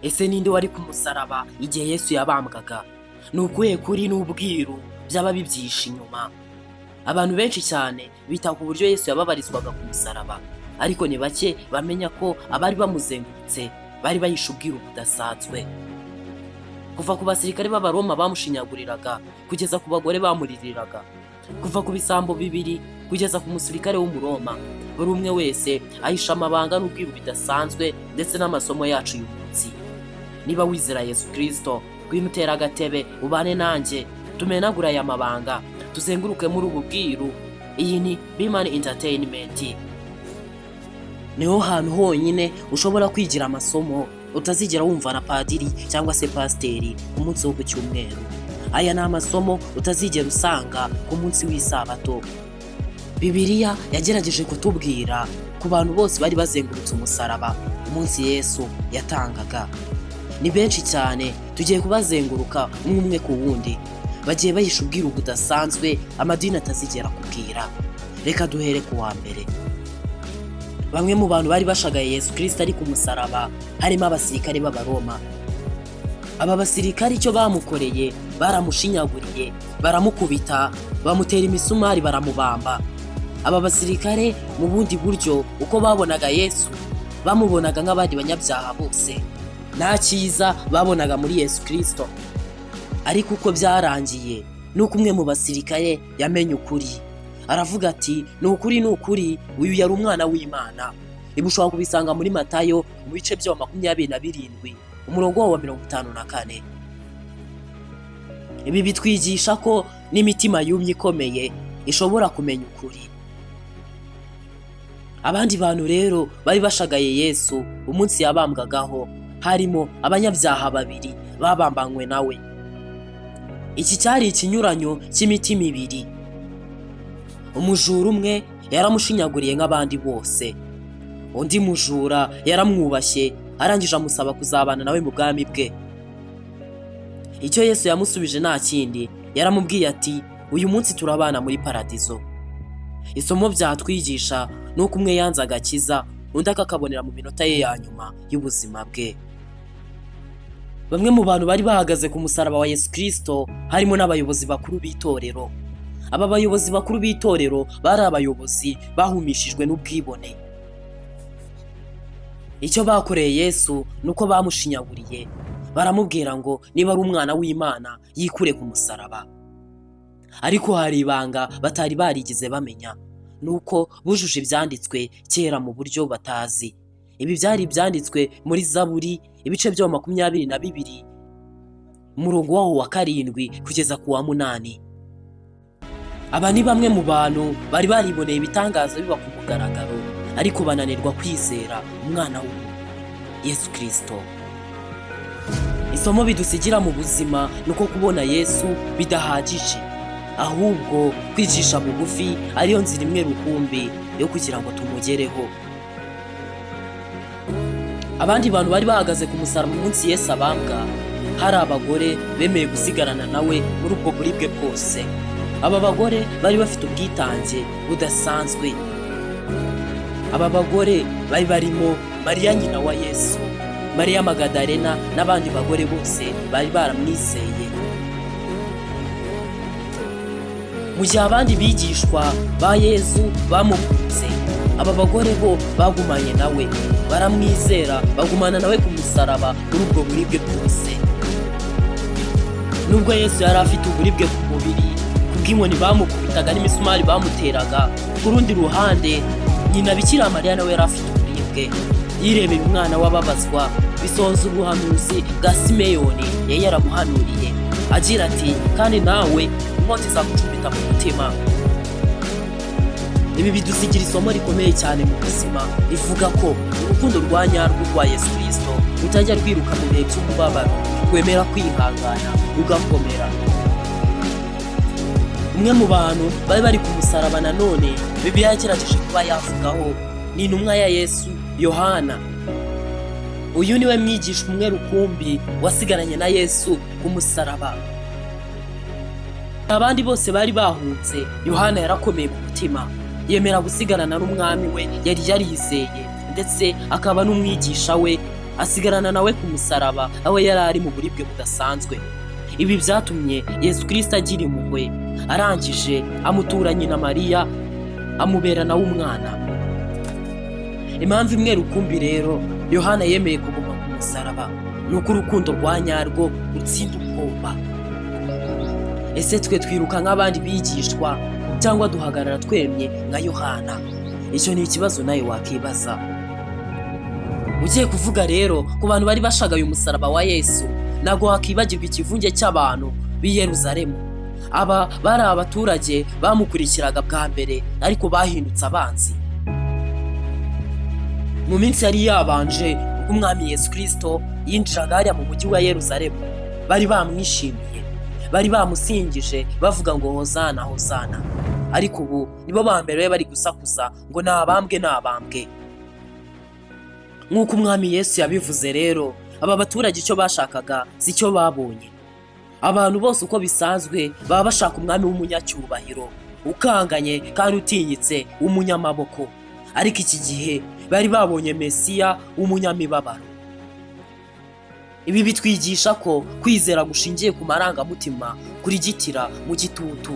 Ese ninde wari ku musaraba igihe Yesu yabambwaga? Ni ukuhe kuri n'ubwiru byaba bibyihishe inyuma? Abantu benshi cyane bita ku buryo Yesu yababarizwaga ku musaraba, ariko ni bake bamenya ko abari bamuzengurutse bari bahishe ubwiru budasanzwe. Kuva ku basirikare b'Abaroma bamushinyaguriraga kugeza ku bagore bamuririraga, kuva ku bisambo bibiri kugeza ku musirikare w'Umuroma, buri umwe wese ahisha amabanga n'ubwiru bidasanzwe ndetse n'amasomo yacu uyu munsi. Niba wizera Yesu Kirisito, ngwino utere agatebe ubane nanjye, tumenagure aya mabanga, tuzenguruke muri ubu bwiru. Iyi ni Bimani Entertainment. Niho hantu honyine ushobora kwigira amasomo utazigera wumva na padiri cyangwa se pasiteri ku munsi wo ku cyumweru. Aya ni amasomo utazigera usanga ku munsi w'isabato. Bibiliya yagerageje kutubwira ku bantu bose bari bazengurutse umusaraba umunsi Yesu yatangaga. Ni benshi cyane, tugiye kubazenguruka umwe umwe ku wundi. Bagiye bahisha ubwiru budasanzwe amadini atazigera kubwira. Reka duhere ku wa mbere. Bamwe mu bantu bari bashagaye Yesu Kirisito ari ku musaraba harimo abasirikare b'Abaroma. Aba basirikare icyo bamukoreye, baramushinyaguriye, baramukubita, bamutera imisumari, baramubamba. Aba basirikare mu bundi buryo uko babonaga Yesu, bamubonaga nk'abandi banyabyaha bose. Nta cyiza babonaga muri Yesu Kirisito. Ariko uko byarangiye ni uko umwe mu basirikare yamenye ukuri, aravuga ati: "Ni ukuri, ni ukuri, uyu yari umwana w'Imana." Ibi ushobora kubisanga muri Matayo mu bice byawo 27, umurongo wawo wa 54. Ibi bitwigisha ko n'imitima yumye ikomeye ishobora kumenya ukuri. Abandi bantu rero bari bashagaye Yesu umunsi yabambwagaho harimo abanyabyaha babiri babambanywe nawe. Iki cyari ikinyuranyo cy'imitima ibiri. Umujura umwe yaramushinyaguriye nk'abandi bose, undi mujura yaramwubashye, arangije amusaba kuzabana nawe mu bwami bwe. Icyo Yesu yamusubije nta kindi, yaramubwiye ati: "Uyu munsi turabana muri paradizo." Isomo byatwigisha ni uko umwe yanze agakiza, undi akakabonera mu minota ye ya nyuma y'ubuzima bwe. Bamwe mu bantu bari bahagaze ku musaraba wa Yesu Kirisito harimo n'abayobozi bakuru b'itorero. Aba bayobozi bakuru b'itorero bari abayobozi bahumishijwe n'ubwibone. Icyo bakoreye Yesu ni uko bamushinyaguriye, baramubwira ngo niba ari umwana w'Imana yikure ku musaraba. Ariko hari ibanga batari barigeze bamenya, ni uko bujuje ibyanditswe kera mu buryo batazi. Ibi byari ibyanditswe muri Zaburi, ibice byawo 22, umurongo wawo wa 7 kugeza ku wa 8. Aba ni bamwe mu bantu bari bariboneye ibitangaza biba ku mugaragaro, ariko bananirwa kwizera umwana w'umuntu Yesu Kirisito. Isomo bidusigira mu buzima ni uko kubona Yesu bidahagije, ahubwo kwicisha bugufi ariyo nzira imwe rukumbi yo kugira ngo tumugereho. Abandi bantu bari bahagaze ku musaraba umunsi Yesu abambwa hari abagore bemeye gusigarana nawe muri ubwo buribwe bwose. Aba bagore bari bafite ubwitange budasanzwe. Aba bagore bari barimo Mariya nyina wa Yesu, Mariya Magadarena n'abandi bagore bose bari baramwizeye. Mu gihe abandi bigishwa ba Yesu bamukunze, aba bagore bo bagumanye nawe, baramwizera, bagumana nawe ku musaraba muri ubwo buribwe bwose. Nubwo Yesu yari afite uburibwe ku mubiri kubw'inkoni bamukubitaga n'imisumari bamuteraga, ku rundi ruhande nyina Bikira Mariya nawe yari afite uburibwe, yirebera umwana w'ababazwa, bisohoza ubuhanuzi bwa Simeyoni yari yaramuhanuriye agira ati: "Kandi nawe inkota izagucumita mu mutima." Ibi bidusigira isomo rikomeye cyane mu buzima, rivuga ko urukundo rwa nyarwo rwa Yesu Kirisito rutajya rwiruka mu bihe by'umubabaro, rwemera kwihangana rugakomera. Umwe mu bantu bari bari ku musaraba nanone Bibiliya yagerageje kuba yavugaho ni intumwa ya Yesu Yohana. Uyu niwe mwigisha umwe rukumbi wasigaranye na Yesu ku musaraba. Abandi bose bari bahunze, Yohana yarakomeye mu mutima, yemera gusigarana n'umwami we yari yarizeye ndetse akaba n'umwigisha we. Asigarana nawe ku musaraba aho yari ari mu buribwe budasanzwe. Ibi byatumye Yesu Kirisito agira impuhwe, arangije amutura nyina Mariya, amubera nawe umwana. Impamvu imwe rukumbi rero Yohana yemeye kuguma ku musaraba ni uko urukundo rwa nyarwo rutsinda ubwoba. Ese twe twiruka nk'abandi bigishwa cyangwa duhagarara twemye nka Yohana? Icyo ni ikibazo nawe wakibaza. Ugiye kuvuga rero ku bantu bari bashagaye umusaraba wa Yesu, ntabwo wakibagirwa ikivunge cy'abantu b'i Yeruzalemu. Aba bari abaturage bamukurikiraga bwa mbere, ariko bahindutse abanzi. Mu minsi yari yabanje, ubwo Umwami Yesu Kirisito yinjiraga hariya mu mujyi wa Yeruzalemu, bari bamwishimiye, bari bamusingije bavuga ngo "Hozana, hozana". Ariko ubu nibo ba mbere bari gusakuza ngo "Nabambwe, nabambwe". Nk'uko Umwami Yesu yabivuze rero, aba baturage icyo bashakaga si cyo babonye. Abantu bose uko bisanzwe baba bashaka umwami w'umunyacyubahiro, ukanganye kandi utinyitse, w'umunyamaboko. Ariko iki gihe bari babonye Mesiya w'umunyamibabaro. Ibi bitwigisha ko kwizera gushingiye ku marangamutima kurigitira mu gitutu.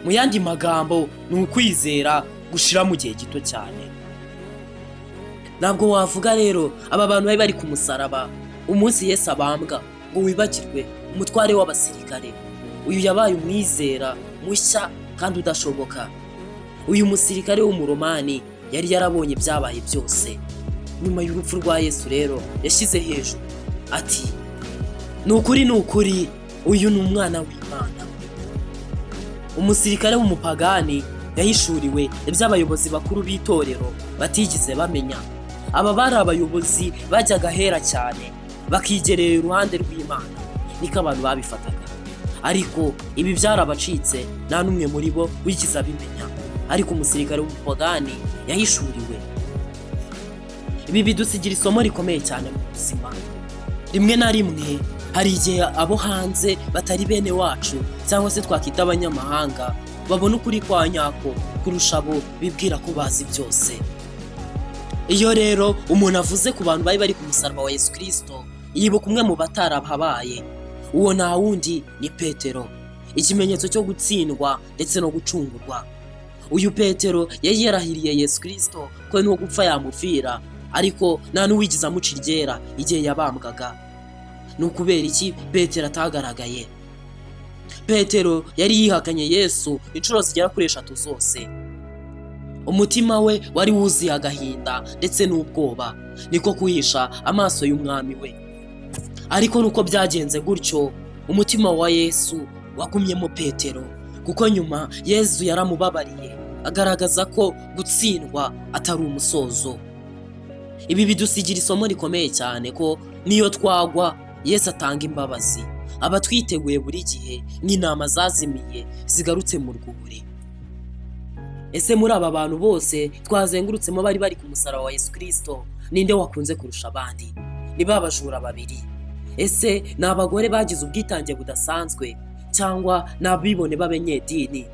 Mu yandi magambo, ni ukwizera gushira mu gihe gito cyane. Ntabwo wavuga rero aba bantu bari bari ku musaraba umunsi Yesu abambwa ngo wibagirwe umutware w'abasirikare. Uyu yabaye umwizera mushya kandi udashoboka. Uyu musirikare w'Umuromani yari yarabonye ibyabaye byose nyuma y'urupfu rwa Yesu. Rero yashyize hejuru ati: "Ni ukuri, ni ukuri, uyu ni Umwana w'Imana." Umusirikare w'umupagani yahishuriwe iby'abayobozi bakuru b'itorero batigeze bamenya. Aba bari abayobozi bajyaga ahera cyane, bakigerera iruhande rw'Imana, niko abantu babifataga. Ariko ibi byarabacitse, nta n'umwe muri bo wigeze abimenya. Ariko umusirikare w'umupagani yahishuriwe. Ibi bidusigira isomo rikomeye cyane mu buzima. Rimwe na rimwe hari igihe abo hanze batari bene wacu, cyangwa se twakita abanyamahanga, babona ukuri kwa nyako kurusha abo bibwira ko bazi byose. Iyo rero umuntu avuze ku bantu bari bari ku musaraba wa Yesu Kirisito, yibuka umwe mu batarahabaye. Uwo nta wundi, ni Petero, ikimenyetso cyo gutsindwa ndetse no gucungurwa. Uyu Petero yari yarahiriye Yesu Kirisito ko no gupfa yamupfira, ariko nta n'uwigize amuca iryera igihe yabambwaga. Ni ukubera iki Petero atagaragaye? Petero yari yihakanye Yesu inshuro zigera kuri eshatu zose. Umutima we wari wuzuye agahinda ndetse n'ubwoba, niko kuhisha amaso y'Umwami we. Ariko nuko byagenze gutyo, umutima wa Yesu wagumyemo Petero, kuko nyuma Yesu yaramubabariye, agaragaza ko gutsindwa atari umusozo. Ibi bidusigira isomo rikomeye cyane ko niyo twagwa, Yesu atanga imbabazi, aba twiteguye buri gihe nk'intama zazimiye zigarutse mu rwuri. Ese muri aba bantu bose twazengurutsemo bari bari ku musaraba wa Yesu Kirisito, ninde wakunze kurusha abandi? Ni ba bajura babiri? Ese ni abagore bagize ubwitange budasanzwe, cyangwa ni abibone b'abanyedini?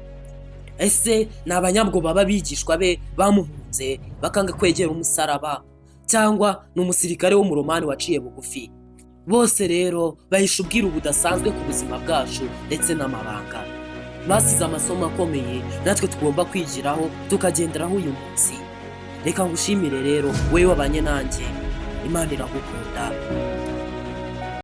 Ese ni abanyabwoba b'abigishwa be bamuhunze bakanga kwegera umusaraba, cyangwa ni umusirikare w'Umuromani waciye bugufi? Bose rero bahisha ubwiru budasanzwe ku buzima bwacu ndetse n'amabanga. Basize amasomo akomeye natwe tugomba kwigiraho, tukagenderaho uyu munsi. Reka ngushimire rero wowe wabanye nanjye. Imana iragukunda.